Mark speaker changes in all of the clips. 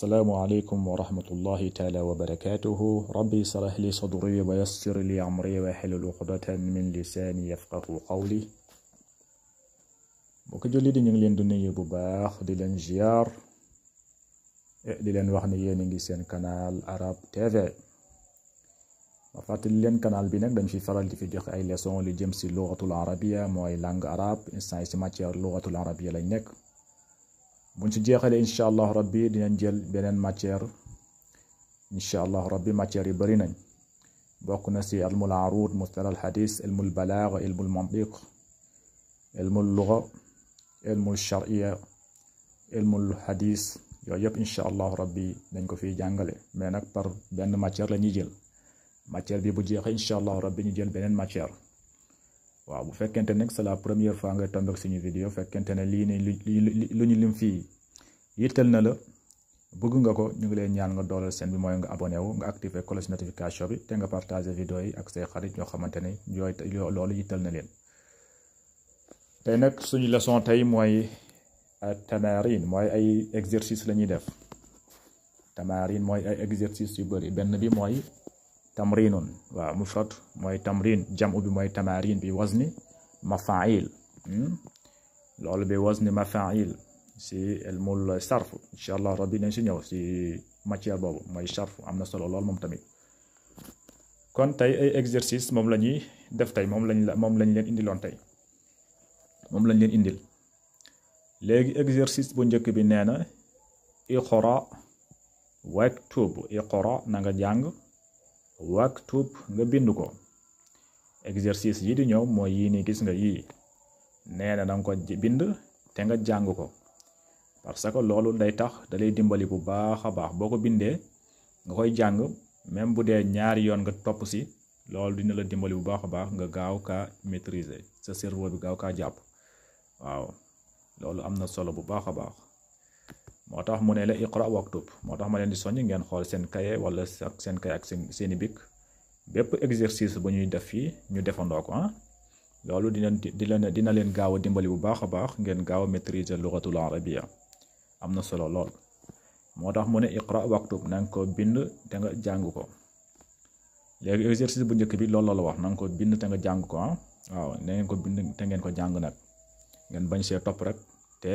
Speaker 1: السلام عليكم ورحمة الله تعالى وبركاته. ربي اشرح لي صدري ويسر لي أمري واحلل عقدة من لساني يفقه قولي. mbokk julli di ñu ngi leen di nuyu bu baax di leen ziar di leen wax ni yéen a ngi seen canal Arab TV. ma fàttali leen canal bi nag dañ fi faral di fi joxe ay leçon li jëm si lugatul arabia mooy langue arabe. instant yi si matière lugatul arabia lañ nekk. buñ ci jeexalee incha allah rabbi dinañ jël beneen matière incha allah rabbi matière yu bëri nañ. bokk na si ilmul arud, mustalah al hadis, ilmul balagha, ilmul mantiq, ilmul lugha, ilmul sharia, ilmul hadis. yooyu yëpp incha allah rabbi dañ ko fiy jàngale, mais nag par benn matière la ñuy jël. matière bi bu jeexee incha allah rabbi ñu jël beneen matière. waaw bu fekkente nag c'est la première fois nga tombé ak suñu vidéo, fekkente ne lii ne lu ñu lim fii yittal na la, bëgg nga ko, ñu ngi leen ñaan nga dooleel seen bi mooy nga abonné wu, nga activé cloche notification bi te nga partagé vidéo yi ak say xarit ñoo xamante ne loolu yittal na leen. tey nag suñu leçon tey mooy tamarin, mooy ay exercice la ñuy def. tamarin mooy ay exercice yu bëri. benn bi mooy tamrinun, waaw mufrad mooy tamrin, jamu bi mooy tamarin bi wazni mafail. loolu bi wazni mafail si ilmul sarf incha allah rabbi nañ si ñëw si matière boobu mooy sarf, am na solo lool moom tamit. kon tey ay exercice moom la ñuy def tey, moom lañ leen indiloon tey, moom lañ leen indil. léegi exercice bu njëkk bi nee na iqra waktub. iqra na nga jàng, waktub nga bind ko. exercice yi di ñëw mooy yii nii gis nga yii, nee na danga ko bind te nga jàng ko, parce que loolu day tax da lay dimbali bu baax a baax. boo ko bindee nga koy jàng, même bu dee ñaari yoon nga topp si, loolu dina la dimbali bu baax a baax nga gaaw kaa maîtriser, sa cerveau bi gaaw kaa jàpp. waaw loolu am na solo bu baax a baax. moo tax mu ne la iqra waktub. moo tax ma leen di soññ ngeen xool seen kaye wala seen kaye ak seeni bic, bépp exercice bu ñuy def fii ñu defandoo ko. loolu dina leen gaaw a dimbali bu baax a baax ngeen gaaw a maîtriser lugatul arabia. am na solo lool. moo tax mu ne iqra waktub, na nga ko bind te nga jàng ko. léegi exercice bu njëkk bi loolu la wax, na nga ko bind te nga jàng ko. waaw na ngeen ko bind te ngeen ko jàng nag, ngeen bañ see topp rek te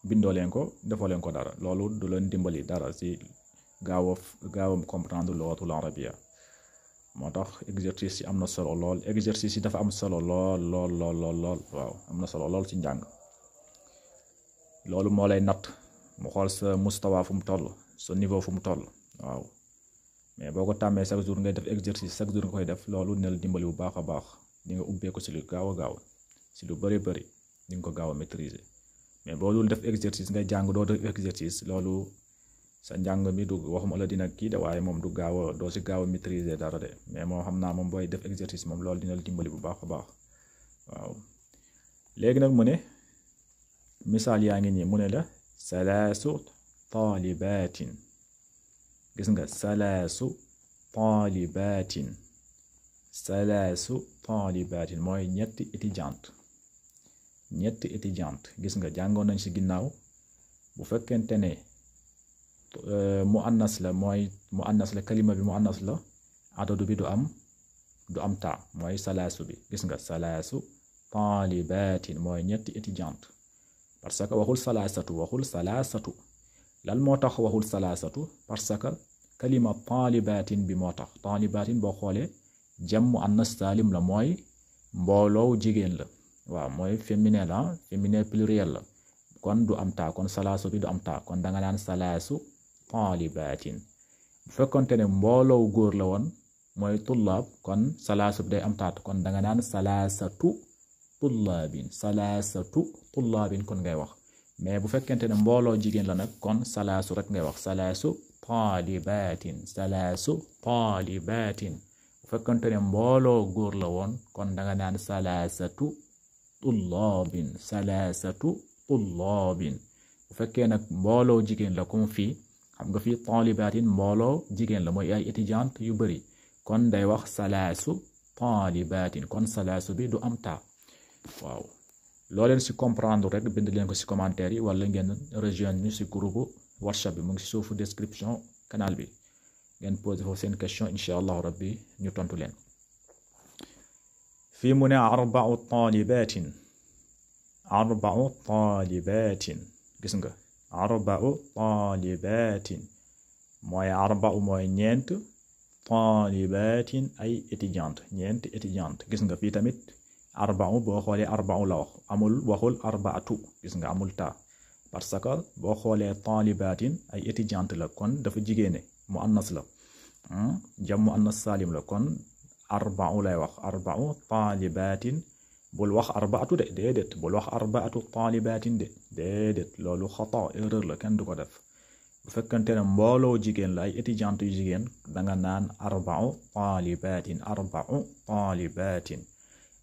Speaker 1: bindoo leen ko, defoo leen ko dara. loolu du leen dimbali dara si gaaw a comprendre lugatul arabia. moo tax exercice yi am na solo lool. exercice yi dafa am solo lool lool lool lool lool. waaw am na solo lool ci njàng. loolu moo lay natt mu xool sa mustawa fu mu toll, sa niveau fu mu toll. waaw mais boo ko tàmmee chaque jour ngay def exercice, chaque jour nga koy def, loolu dina la dimbali bu baax a baax. di nga ubbeeku si lu gaaw a gaaw, si lu bëri bëri di nga ko gaaw a maîtriser. mais boo dul def exercice ngay jàng doo def exercice, loolu sa njàng mi du, waxuma la dina kii de, waaye moom du gaaw a, doo si gaaw a maîtriser dara de. mais moo xam naa moom booy def exercice moom loolu dina la dimbali bu baax a baax. waaw léegi nag mu ne misaal yaa ngi nii, mu ne la salaasu taalibatin. gis nga salaasu taalibatin, salaasu taalibatin mooy ñetti étudiante. gis nga jàngoon nañ si ginnaaw, bu fekkente ne mu annas la, mooy mu annas la, kalima bi mu annas la, adadu bi du am taa, mooy salaasu bi. gis nga salaasu taalibatin mooy ñetti étudiante, parce que waxul salaasatu. lan moo tax waxul salaasatu? parce que kalima taalibatin bi moo tax. taalibatin boo xoolee jam mu annas saalim la, mooy mbooloo jigéen la. waaw mooy féminin la, féminin pluriel la, kon du am taa, kon salaasu bi du am taa, kon danga naan salaasu taalibatin. bu fekkonte ne mbooloo góor la woon mooy tullaab, kon salaasu bi day am taa, kon danga naan salaasatu tullaabin kon ngay wax. mais bu fekkente ne mbooloo jigéen la nag, kon salaasu rek ngay wax, salaasu taalibatin. bu fekkente ne mbooloo góor la woon, kon danga naan salaasatu tullaabin. bu fekkee nag mbooloo jigéen la, comme fii xam nga fii taalibatin mbooloo jigéen la, mooy ay étudiante yu bëri, kon day wax salaasu taalibatin, kon salaasu bi du am taa. waaw loo leen si comprendre rek bind leen ko si commentaire yi, wala ngeen rejoindre ñu si groupe workshop bi mu ngi si suufu description canal bi ngeen posé foofu seen question incha allahu rabbi ñu tontu leen. fii mu ne arba'u taalibatin gis nga arba'u taalibatin mooy arba'u mooy ñeent taalibatin ay étudiante ñeent étudiante gis nga fii tamit arba'u boo xoolee arba'u la wax waxul arba'atu gis nga amul taa parce que boo xoolee taalibatin ay étudiante la kon dafa jigéene mu annas la jam mu annas salim la kon arba'u lay wax arba'u taalibatin bul wax arba'atu de déedéet bul wax arba'atu taalibatin de déedéet loolu xata erreur la kenn du ko def bu fekkante ne mbooloo jigéen la ay étudiante yu jigéen danga naan arba'u taalibatin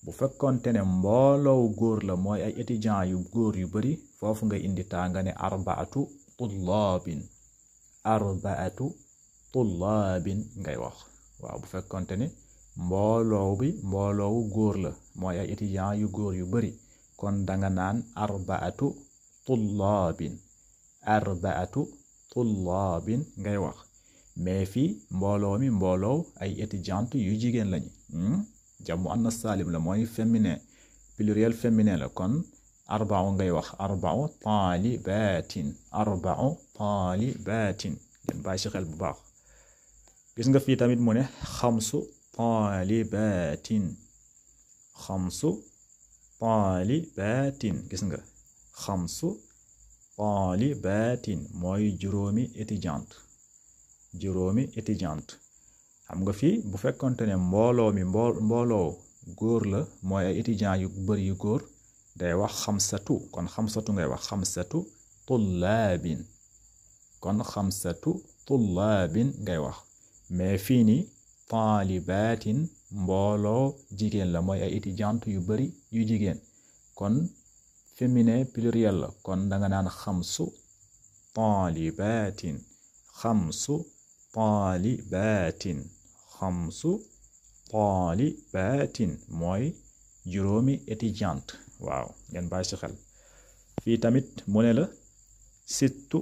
Speaker 1: bu fekkonte ne mbooloo góor la mooy ay étudiants yu góor yu bari foofu nga indi taa nga ne arba'atu tullaabin ngay wax waaw bu fekkonte ne mbooloowu góor la mooy ay étudiants yu góor yu bari kon danga naan arba'atu tullaabin ngay wax mais fii mbooloo ay étudiantes yu jigéen lañu jamu annas salim la mooy féminin pluriel féminin la kon arba'u ngay wax arba'u taalibatin ngeen bàyyi ci xel bu baax. gis nga fii tamit mu ne xamsu taalibatin gis nga xamsu taalibatin mooy juróomi étudiante xam nga fii bu fekkonte ne mbooloo góor la mooy ay étudiants yu bari yu góor day wax xamsatu kon xamsatu ngay wax xamsatu tullaabin ngay wax mais fii ni taalibatin mbooloo jigéen la mooy ay étudiantes yu bari yu jigéen kon féminin pluriel la kon danga naan xamsu taalibatin mooy juróomi étudiante waaw ngeen bàyyi ci xel. fii tamit mu ne la sittu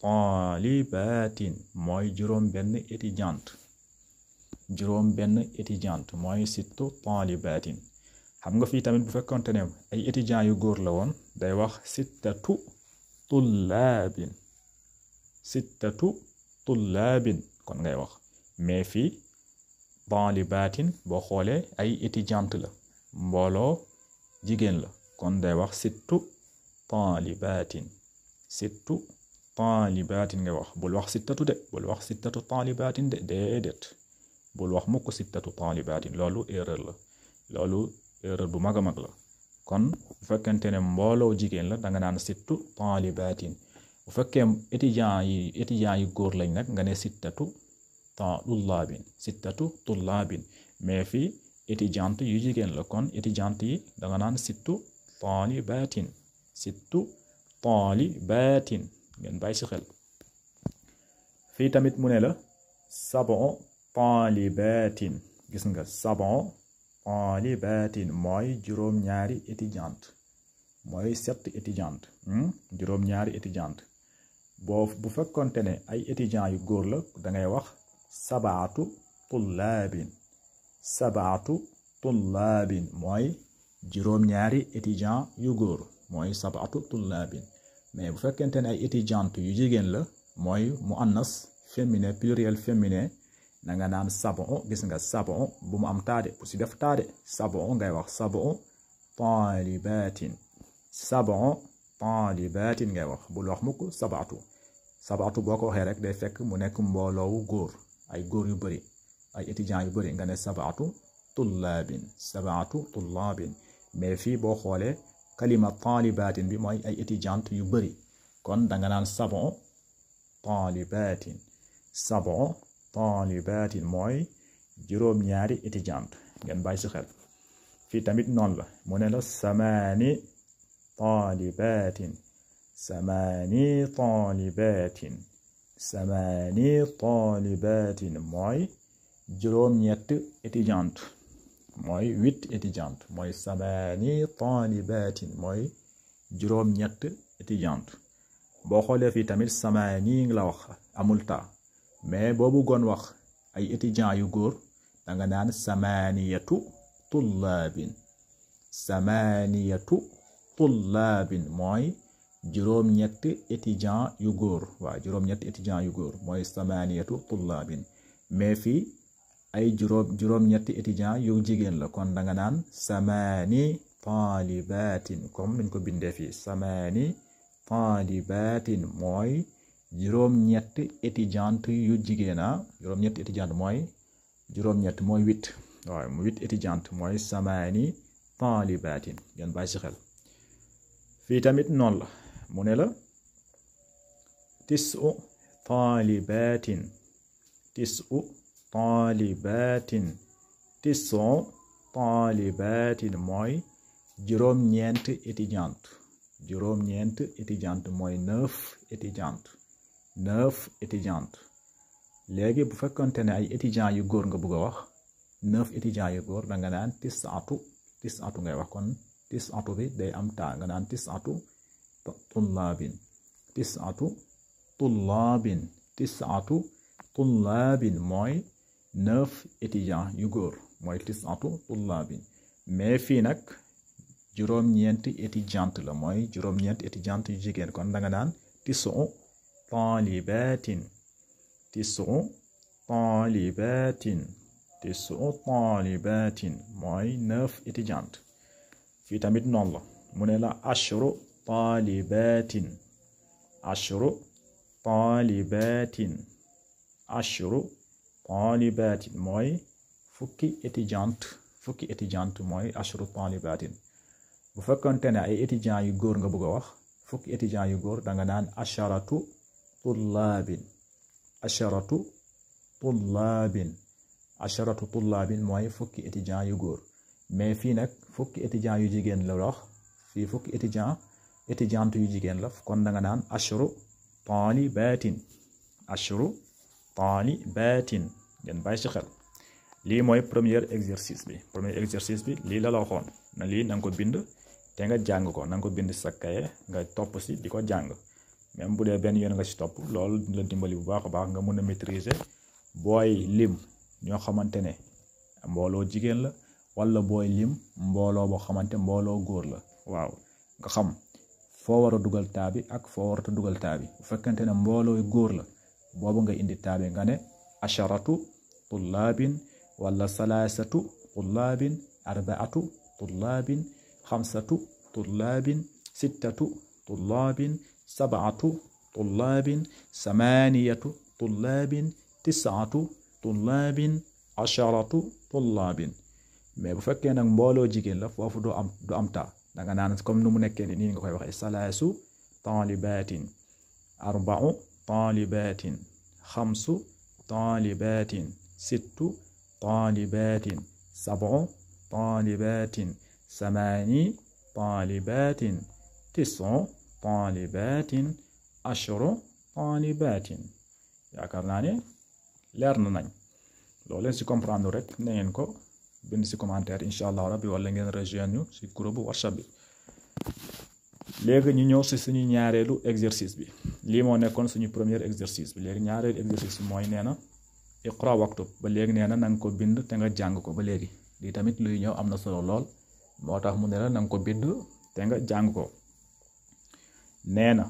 Speaker 1: taalibatin mooy juróom benn étudiante mooy sittu taalibatin xam nga fii tamit bu fekkonte ne ay étudiants yu góor la woon day wax sittatu tullaabin kon ngay wax mais fii taalibatin boo xoolee ay étudiante la mbooloo jigéen la kon day wax sittu taalibatin ngay wax bul wax sittatu de bul wax sittatu taalibatin de déedéet bul wax mukk sittatu taalibatin loolu erreur la loolu erreur bu mag a mag la kon bu fekkente ne mbooloo jigéen la danga naan sittu taalibatin bu fekkee étudiants yi góor lañ nag nga ne sittatu tullaabin mais fii étudiante yu jigéen la kon étudiante yi danga naan sittu taalibatin ngeen bàyyi ci xel. fii tamit mu ne la sab'u taalibatin gis nga sab'u taalibatin mooy juróom-ñaari étudiante mooy 7 étudiante juróom-ñaari étudiante bu fekkonte ne ay étudiants yu góor la dangay wax sab'atu tullaabin mooy juróom-ñaari étudiant yu góor mooy sab'atu tullaabin mais bu fekkente ne ay étudiante yu jigéen la mooy mu annas féminin pluriel féminin na nga naan sab'u gis nga sab'u bu mu am taade bu si def taade sab'u ngay wax sab'u taalibatin ngay wax bul wax mukk sab'atu boo ko waxee rek day fekk mu nekk mbooloowu góor ay góor yu bari ay étudiants yu bari nga ne sab'atu tullaabin mais fii boo xoolee kalima taalibatin bi mooy ay étudiantes yu bari kon danga naan sab'u taalibatin mooy juróom-ñaari étudiante ngeen bàyyi ci xel. fii tamit noonu la mu ne la samaani taalibatin mooy juróom-ñett étudiante mooy 8 étudiantes mooy samaani taalibatin mooy juróom-ñett étudiante boo xoolee fii tamit samaani la wax amul ta mais boo bëggoon wax ay étudiants yu góor danga naan samaaniyatu tullaabin samaaniyatu tullaabin mooy juróom-ñett étudiants yu góor waaw juróom-ñett étudiants yu góor mooy samaaniyatu tullaabin mais fii ay juróom-ñetti étudiants yu jigéen la kon danga naan samaani taalibatin comme nuñ ko bindee fii samaani taalibatin mooy juróom-ñett étudiante yu jigéena juróom-ñett étudiante mooy juróom-ñett mooy 8 waaw mu 8 étudiante mooy samaani taalibatin ngeen bàyyi ci xel fii tamit noonu la mu ne la tisu taalibatin tisu taalibatin tisu taalibatin mooy juróom-ñeent étudiante juróom-ñeent étudiante mooy 9 étudiante 9 étudiante léegi bu fekkonte ne ay étudiants yu góor nga bëgg a wax 9 étudiants yu góor da nga naan tisatu ngay wax kon tisatu bi day am taa nga naan tisatu tullaabin tisatu tullaabin tisatu tullaabin mooy 9 étudiants yu góor mooy tisatu tullaabin mais fii nag juróom-ñeenti étudiante la mooy juróom-ñeenti étudiante yu jigéen kon da nga naan tisu taalibatin tisu taalibatin tisu taalibatin mooy 9 étudiante fii tamit noonu la mu ne la ashru taalibatin ashru taalibatin ashru taalibatin mooy fukki étudiante mooy ashru taalibatin bu fekkonte ne ay étudiants yu góor nga bëgg a wax fukki étudiants yu góor danga naan asharatu tullaabin asharatu tullaabin asharatu tullaabin mooy fukki étudiants yu góor mais fii nag fukki étudiants yu jigéen la wax fii fukki étudiante yu jigéen la kon danga naan ashru taalibatin ashru taalibatin ngeen bàyyi ci xel lii mooy premier exercice bi lii la waxoon na lii na nga ko bind te nga jàng ko na nga ko bind sa kaye nga topp si di ko jàng même bu dee benn yoon nga ci topp loolu la dimbali bu baax a baax nga mën a maîtriser booy lim ñoo xamante ne mbooloo jigéen la wala booy lim mbooloo boo xamante mbooloo góor la waaw nga xam foo war a dugal taa bi ak foo warata dugal taa bi bu fekkente ne mbooloo góor la boobu nga indi taa bi nga ne asharatu tullaabin wala salaasatu tullaabin arbaatu tullaabin xamsatu tullaabin sittatu tullaabin sab'atu tullaabin samaaniyatu tullaabin tis'atu tullaabin asharatu tullaabin mais bu fekkee nag mbooloo jigéen la foofu du am taa danga naan comme nu mu nekkee nii nga koy waxee salaasu taalibatin arba'u taalibatin xamsu taalibatin sittu taalibatin sab'u taalibatin samaani taalibatin tis'u taalibatin ashru taalibatin yaakaar naa ne leer na nañ loolu leen si comprendre rek na ngeen ko bind si commentaire incha allah rabbi wala ngeen rejoindre ñu si groupe WhatsApp bi léegi ñu ñëw si suñu ñaareelu exercice bi lii moo nekkoon suñu premier exercice bi léegi ñaareelu exercice bi mooy nee na iqra waktub ba léegi nee na nga ko bind te nga jàng ko ba léegi lii tamit luy ñëw am na solo lool moo tax mu ne la nga ko bind te nga jàng ko nee na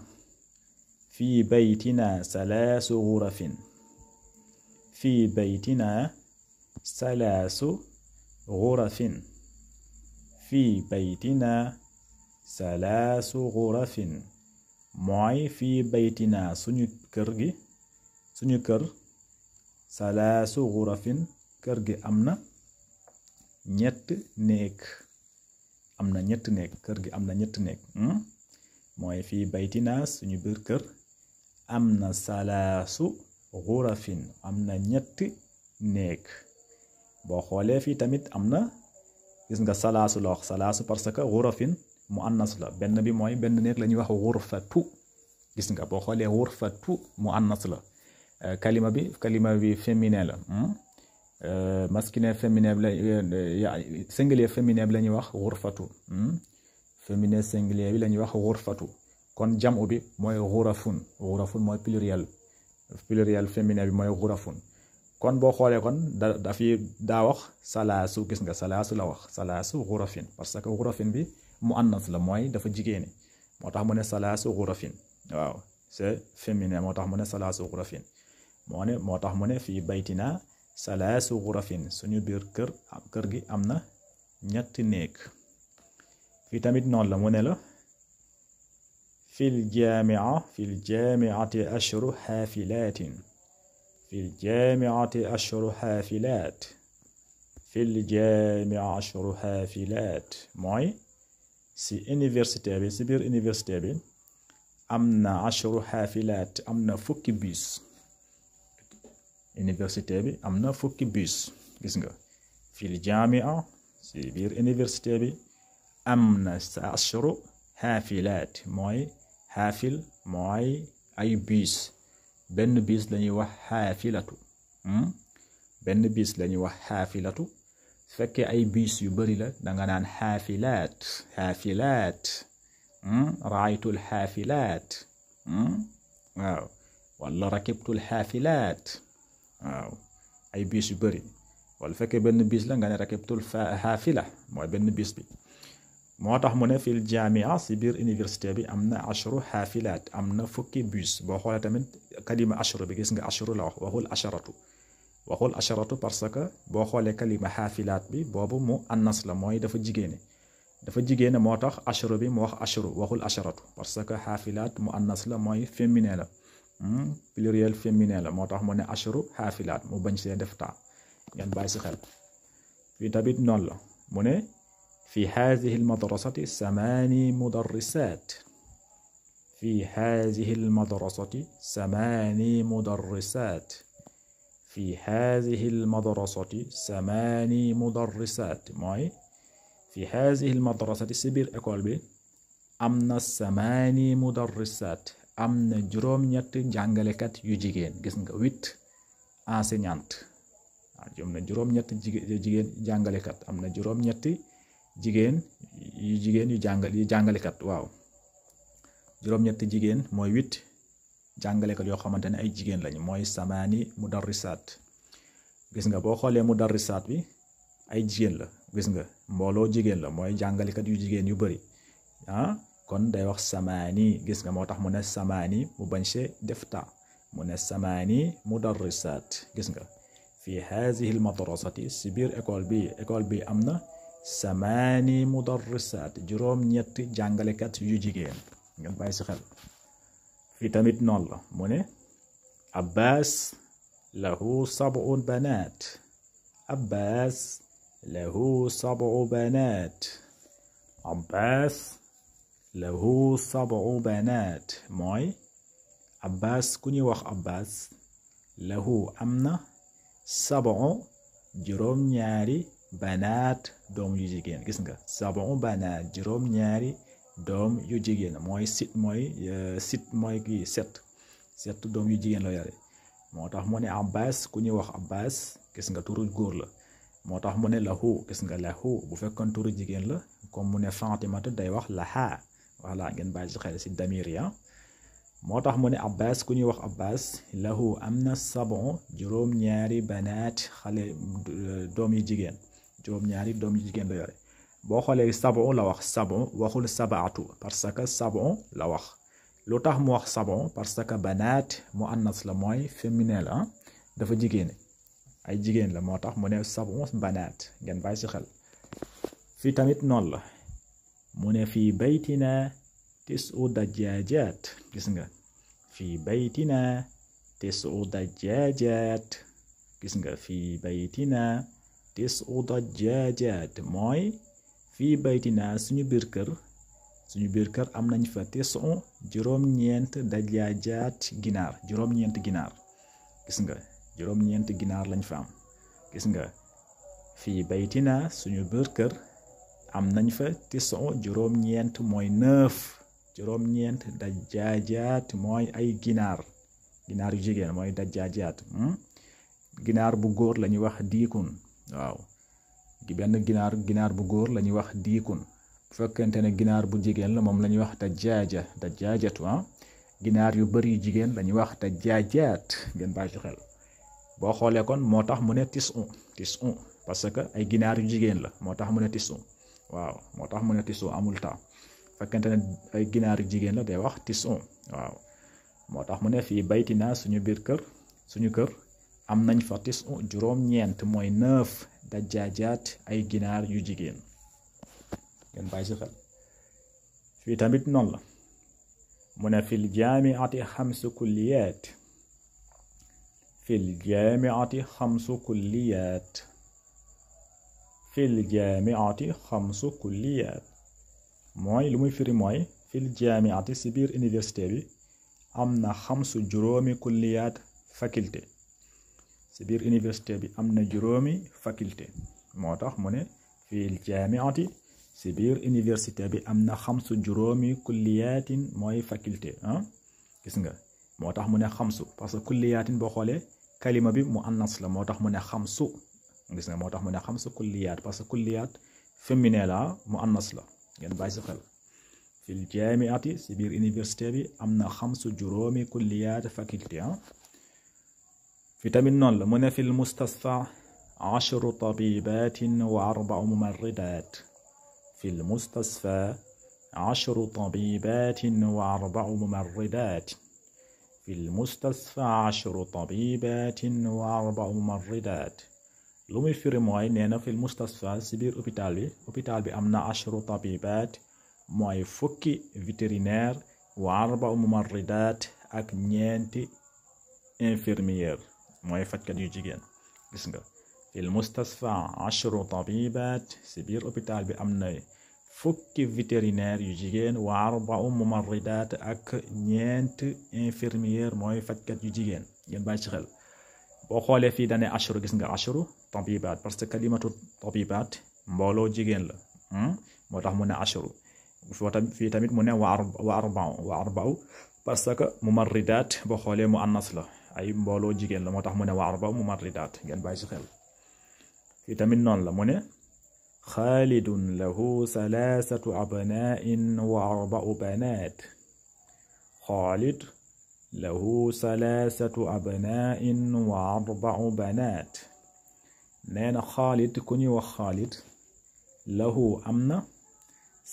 Speaker 1: fii baytina salaasu ghurafin fii baytina salaasu ghurafin fii baytina salaasu ghurafin mooy fii baytina suñu kër salaasu ghurafin kër gi am na ñett néeg kër gi am na ñett néeg mooy fii baytina suñu biir kër am na salaasu ghurafin am na ñetti néeg boo xoolee fii tamit am na gis nga salaasu la wax salaasu parce que ghurafin mu annas la benn bi mooy benn néeg la ñuy wax ghurfatu gis nga boo xoolee ghurfatu mu annas la kalima bi féminin la masculin féminin la singulier féminin bi la ñuy wax xurfatu féminin singulier bi la ñuy wax xurfatu kon jamu bi mooy xurafun mooy pluriel féminin bi mooy xurafun kon boo xoolee kon daa wax salaasu gis nga salaasu la wax salaasu xurafin parce que xurafin bi mu annas la mooy dafa jigéeni moo tax mu ne salaasu xurafin waaw c'est féminin moo tax mu ne salaasu xurafin moo tax mu ne fii baytina salaasu xurafin suñu biir kër gi am na ñetti néeg fii tamit noonu la mu ne la fil jaamiati ashru xaafilatin fil jaamiati ashru xaafilat fil jaamia ashru xaafilat mooy si université bi si biir université bi am na ashru xaafilaat am na fukki bus université bi am na fukki bus gis nga fil jaamia si biir université bi am na ashru xaafilaat mooy xaafil mooy ay bus benn bus lañuy wax xaafilatu benn bus lañuy wax xaafilatu su fekkee ay bus yu bari la danga naan xaafilaat raaytul xaafilaat waaw wala rakibtul xaafilaat waaw ay bus yu bari wala fekkee benn bus la nga ne rakibtul xaafila mooy benn bus bi moo tax mu ne fil jaamia si biir université bi am na ashru xaafilaat am na fukki bus boo xoolee tamit kalima ashru bi gis nga ashru la wax waxul asharatu parce que boo xoolee kalima xaafilaat bi boobu mu annas la mooy dafa jigéene moo tax ashru bi mu wax ashru waxul asharatu parce que xaafilaat mu annas la mooy féminin la pluriel féminin la moo tax mu ne ashru xaafilaat mu bañ see def taa ngeen bàyyi si xel fii tamit noonu la mu ne fi haadihi almadrasati samaani mudarrisaat fi haadihi almadrasati samaani mudarrisaat fi haadihi almadrasati samaani mudarrisaat mooy fi haadihi almadrasati si biir école bi am na samaani mudarrisaat am na juróom-ñett jàngalekat yu jigéen gis nga 8 enseignantes am na juróom-ñett jigéen jàngalekat am na juróom-ñetti jigéen yu jàngalekat waaw juróom-ñetti jigéen mooy 8 jàngalekat yoo xamante ne ay jigéen lañu mooy samaani mudarrisaat gis nga boo xoolee mudarrisaat bi ay jigéen la gis nga mbooloo jigéen la mooy jàngalekat yu jigéen yu bari kon day wax samaani gis nga moo tax mu ne samaani mu bañ see def ta mu ne samaani mudarrisaat gis nga fi haadihi almadrasati si biir école bi am na samaani mudarrisaat juróom-ñetti jàngalekat yu jigéen ngeen bàyyi si xel fii tamit noonu la mu ne Abbas lahu 7 banaat Abbas lahu 7 banaat Abbas lahu 7 banaat mooy Abbas ku ñuy wax Abbas lahu am na 7 juróom-ñaari banaat doom yu jigéen gis nga 7 banaat juróom-ñaari doom yu jigéen mooy kii 7 doom yu jigéen la yore moo tax mu ne Abbas ku ñuy wax Abbas gis nga turu góor la moo tax mu ne lahu gis nga lahu bu fekkoon turu jigéen la comme mu ne Fatimata day wax laha voilà ngeen bàyyi ci xel ci damir ya moo tax mu ne Abbas ku ñuy wax Abbas lahu am na 7 juróom-ñaari banaat xale doom yu jigéen juróom-ñaari doom yu jigéen la yore boo xoolee 7 la wax 7 waxul sabaatu parce que 7 la wax lu tax mu wax 7 parce que banaat mu annas la mooy féminin la dafa jigéen ay jigéen la moo tax mu ne 7 banaat ngeen bàyyi ci xel fii tamit noonu la mu ne fii baytina 9 dajaajaat gis nga fii baytina 9 dajaajaat gis nga fii baytina 9 dajaajaat mooy fii baytina suñu biir kër am nañ fa 9 juróom-ñeent dajaajaat ginaar juróom-ñeent ginaar gis nga juróom-ñeent ginaar lañ fa am gis nga fii baytina suñu biir kër am nañ fa 9 juróom-ñeent mooy 9 juróom-ñeent dajaajaat mooy ay ginaar yu jigéen mooy dajaajaat ginaar bu góor la ñuy wax diikun. waaw benn ginaar bu góor la ñuy wax diikun. bu fekkente ne ginaar bu jigéen la moom la ñuy wax dajaajatu. ginaar yu bari jigéen la ñuy wax dajaajaat. ngeen bàyyi ci xel boo xoolee kon moo tax mu ne tisun parce que ay ginaar yu jigéen la moo tax mu ne tisun. waaw moo tax mu ne tisun amul ta fekkente ne ay ginaar yu jigéen la day wax tisun. waaw moo tax mu ne fii baytina suñu kër am nañ fa tisun juróom-ñeent mooy 9 dajaajaat ay ginaar yu jigéen. ngeen bàyyi ci xel fii tamit noonu la mu ne fil jaamiati 5 kulliyaat. fil jaamiati 5 kulliyaat. fil jaamiati 5 kulliyaat mooy lu muy firi mooy fil jaamiati si biir université bi am na 5 juróomi kulliyaat faculté. si biir université bi am na juróomi faculté moo tax mu ne fil jaamiati si biir université bi am na 5 juróomi kulliyaatin mooy faculté. gis nga moo tax mu ne 5 parce que kulliyaatin boo xoolee kalima bi mu annas la moo tax mu ne 5. gis nga moo tax mu ne 5 kulliyaat parce que kulliyaat féminin la mu annas la ngeen bàyyi si xel. fil jaamiati si biir université bi am na 5 juróomi kulliyaat faculté. fi tamit noonu la mu ne fil mustasfa 10 tabibatin wa 4 mumarridaat. fil mustasfa 10 tabibatin wa 4 mumarridaat. fil mustasfa 10 tabibatin wa 4 mumarridaat lu muy firi mooy nee na fil mustasfa si biir hôpital bi am na 10 tabibaat mooy fukki vétérinaire wa 4 mumarridaat ak ñeenti infirmière mooy fajkat yu jigéen. gis nga fil mustasfa 10 tabibaat si biir hôpital bi am na fukki vétérinaire yu jigéen wa 4 mumarridaat ak ñeenti infirmière mooy fajkat yu jigéen. ngeen bàyyi ci xel boo xoolee fii dane 10 gis nga 10 tabibaat parce que kalimatu tabibaat mbooloo jigéen la moo tax mu ne 10 fii tamit mu ne wa arba'u parce que mumarridaat boo xoolee mu annas la ay mbooloo jigéen la moo tax mu ne wa arba'u mumarridaat ngeen bàyyi ci xel. fii tamit noonu la mu ne xaalidun lahu 3 abnaa'in wa 4 banaat. xaalid lahu 3 abnaa'in wa 4 banaat. nee na xaalid ku ñuy wax xaalid lahu am na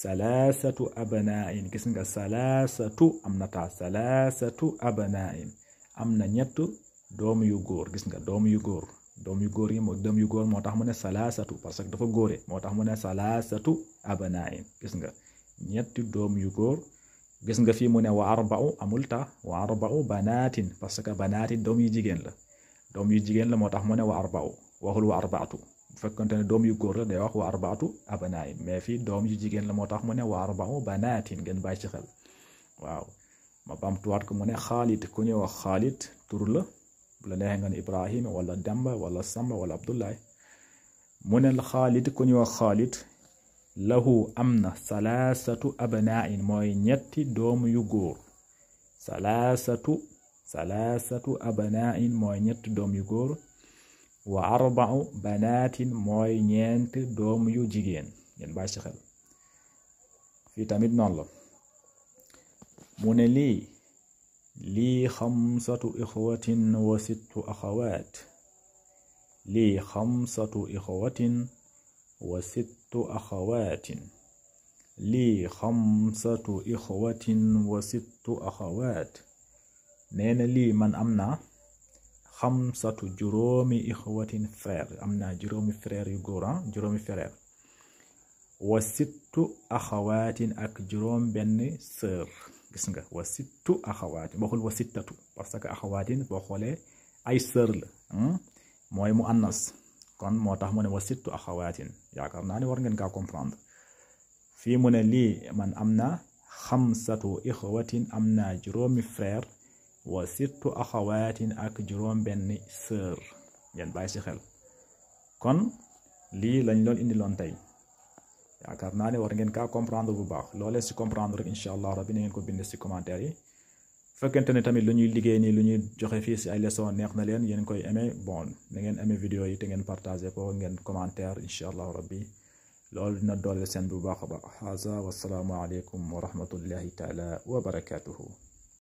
Speaker 1: 3 abnaa'in gis nga 3 am na taa 3 abnaa'in am na 3 doom yu góor. gis nga doom yu góor moo tax mu ne 3 parce que dafa góore moo tax mu ne 3 abnaa'in gis nga 3 doom yu góor. gis nga fii mu ne wa 4 amul ta wa 4 banaatin parce que banaatin doom yu jigéen la moo tax mu ne wa 4 waxul wa 4 bu fekkante ne doom yu góor la day wax wa 4 abnaa'in mais fii doom yu jigéen la moo tax mu ne wa 4 banaatin ngeen bàyyi ci xel. waaw ma bamtuwaat ko mu ne xaalid ku ñuy wax xaalid tur la bu la neexee nga ne Ibrahima wala Demba wala Samba wala Abdullahi. mu ne xaalid ku ñuy wax xaalid lahu am na 3 abnaa'in mooy 3 doom yu góor. 3 abnaa'in mooy 3 doom yu góor. wa 4 banaatin mooy 4 doom yu jigéen ngeen bàyyi ci xel. fii tamit noonu la mu ne lii 5 ixwatin wa 6 axawaat. lii 5 ixwatin wa 6 axawaatin. lii 5 ixwatin wa 6 axawaat. nee na lii man am naa 5 juróomi ixwatin frère am naa juróomi frère yu góor juróomi frère. wa 6 axawaatin ak juróom benn sœur. gis nga wa 6 axawaatin waxul wa 6 parce que axawaatin boo xoolee ay sœur la mooy mu annas kon moo tax mu ne wa 6 axawaatin yaakaar naa ne war ngeen kaa comprendre. fii mu ne lii man am na 5 ixwatin am naa juróomi frère wa 6 axawaatin ak juróom benn sœur ngeen bàyyi ci xel. kon lii lañ loon indi loon tey yaakaar naa ne war ngeen kaa comprendre bu baax loolee ci comprendre rek incha allah rabbi na ngeen ko bind ci commentaire yi fekkente ne tamit lu ñuy liggéey nii lu ñuy joxe fii si ay leçon neex na leen yéen koy aimé bon na ngeen aimé vidéo yi te ngeen partagé ko ngeen commentaire incha allahu rabbi loolu dina doole seen bu baax a baax haza wasalaamu aleykum wa rahmatullahi taala wa barakatuhu